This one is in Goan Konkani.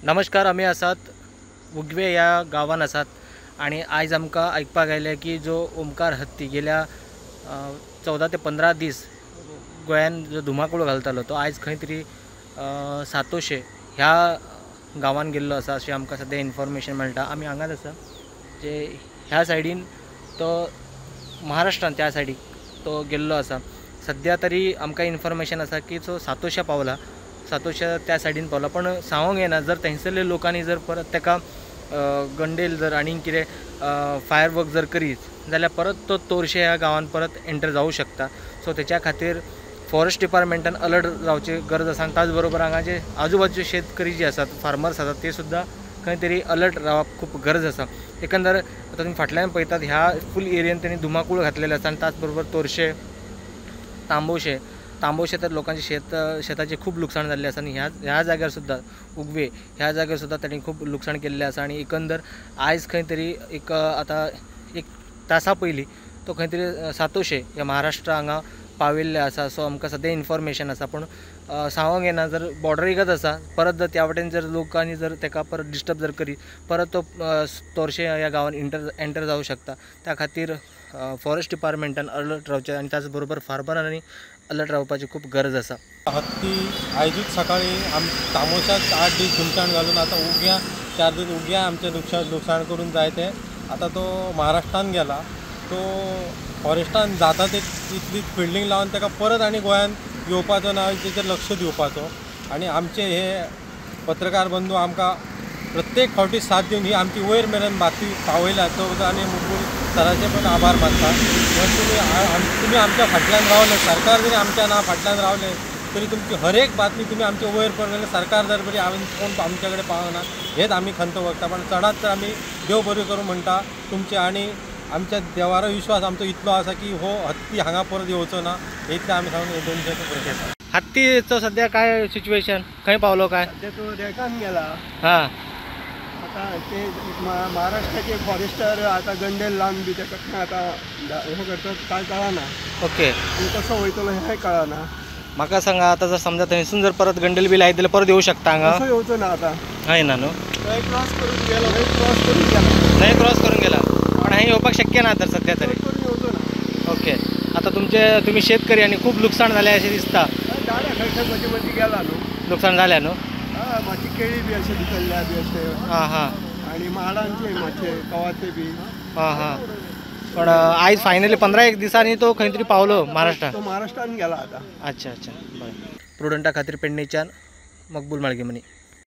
नमस्कार, आमी आसात उगवे ह्या गांवान आसात आनी आयज आमकां आयकपाक आयलें की जो ओमकार हत्ती गेल्या 14 ते 15 दीस गोंयान जो धुमाकूळ घालतालो तो आयज खंय तरी सातोशे ह्या गांवान गेल्लो आसा अशें आमकां सद्या इन्फॉर्मेशन मेळटा. आमी हांगाच आसा जे ह्या सायडीन तो महाराष्ट्रान त्या सायडीक तो गेल्लो आसा. सद्या तरी आमकां इन्फॉर्मेशन आसा की तो सातोशा पावला, सातोशा त्या सायडीन पावला, पण सांगूंक येना जर थंयसरले लोकांनी जर परत ताका गंडेल जर आनी कितें फायर वर्क जर करीत जाल्यार परत तो तोरशे ह्या गांवान परत एंटर जावं शकता. सो तेच्या खातीर फॉरेस्ट डिपार्टमेंटान अलर्ट रावची गरज आसा आनी त्याच बरोबर हांगा जे आजूबाजूचे शेतकरी जे आसात, फार्मर्स आसात, ते सुद्दां खंय तरी अलर्ट रावप खूब गरज आसा. एकंदर आतां तुमी फाटल्यान पळयतात ह्या फूल एरियेन तेणी धुमाकूळ घातलेले आसा आनी त्याच बरोबर तोरशे, तांबोशे, तांबोशे तर लोकांचे शेताचें खूब लुकसाण जाल्लें आसा आनी ह्या जाग्यार सुद्दां उगवे ह्या जाग्यार सुद्दां तांणी खूब लुकसाण केल्लें आसा. आनी एकंदर आयज खंय तरी एक आतां एक तासा पयलीं तो खंय तरी सातोशे ह्या महाराष्ट्र हांगा पाविल्ले आसा. सो आमकां सद्या इन्फॉर्मेशन आसा, पूण सांगूंक येना जर बॉर्डरीकच आसा परत जर त्या वटेन जर लोकांनी जर ताका परत डिस्टर्ब जर करीत परत तो तोरशे ह्या गांवान एंटर जावं शकता. त्या खातीर फॉरेस्ट डिपार्टमेंटान अलर्ट रावचें आनी त्याच बरोबर फार्मरांनी अलर्ट रावपाची खूब गरज आसा. हत्ती आयजूच सकाळी तामोशाक 8 दीस धुमसाण घालून आतां उग्या 4 दीस उग्या आमचें लुकसाण करून जाय तें आतां तो महाराष्ट्रान गेला. तो फॉरेस्टान जाता ते इतली फिल्डींग लावन ताका परत आनी गोंयान येवपाचो ना तेचेर लक्ष दिवपाचो. आनी आमचे हे पत्रकार बंधू आमकां प्रत्येक फावटी साथ दिवन ही आमची वयर मेरेन बातमी पावयल्या तो आनी मुकूल सराचे पण आभार मानता. तुमी आमच्या फाटल्यान रावले, सरकार जरी आमच्या ना फाटल्यान रावले तरी तुमची हर एक बातमी तुमी आमच्या वयर पडले. सरकार जर बरी हांवें कोण आमच्या कडेन पावना हेच आमी खंत वखता, पण चडांत चड आमी देव बरी करूं म्हणटा तुमचे. आनी आमच्या देवारो विश्वास आमचो इतलो आसा की हो हत्ती हांगा परत येवचो ना इतलें आमी सांगून हे 2 शब्द. हत्तीचो सद्या काय सिच्युएशन खंय पावलो काय? सद्या तो रेकान गेला. हां, आतां ते महाराष्ट्राचे फॉरेस्टर आतां गंडेल लावन बी तेका आतां हें करतात काय कळना. ओके, आनी कसो वयतलो हेंय कळना. म्हाका सांगा आतां जर समजा थंयसून जर परत गंडेल बी लायत जाल्यार परत येवं शकता हांगा? कसो येवचो ना आतां. हय ना न्हू, थंय क्रॉस करून गेला, थंय क्रॉस करून गेला, थंय क्रॉस करून गेला, पण हें येवपाक शक्य ना तर सद्या तरी. येवचो ना. ओके, आतां तुमचे तुमी शेतकरी आनी खूब लुकसाण जालें अशें दिसता. जालें, खंय खंय मदीं मदीं गेला न्हू लुकसाण जालें न्हू. हय, मातशी केळी बी अशें भितरल्या बी अशें. हां हां, आनी माडांचे मातशे कवाथे बी. हां हां, पण आयज फायनली 15 दिसांनी तो खंय तरी पावलो महाराष्ट्रान. तो महाराष्ट्रान गेला आतां. अच्छा अच्छा, बरें. प्रुडंटा खातीर पेडणेच्यान मकबूल माळगेमनी.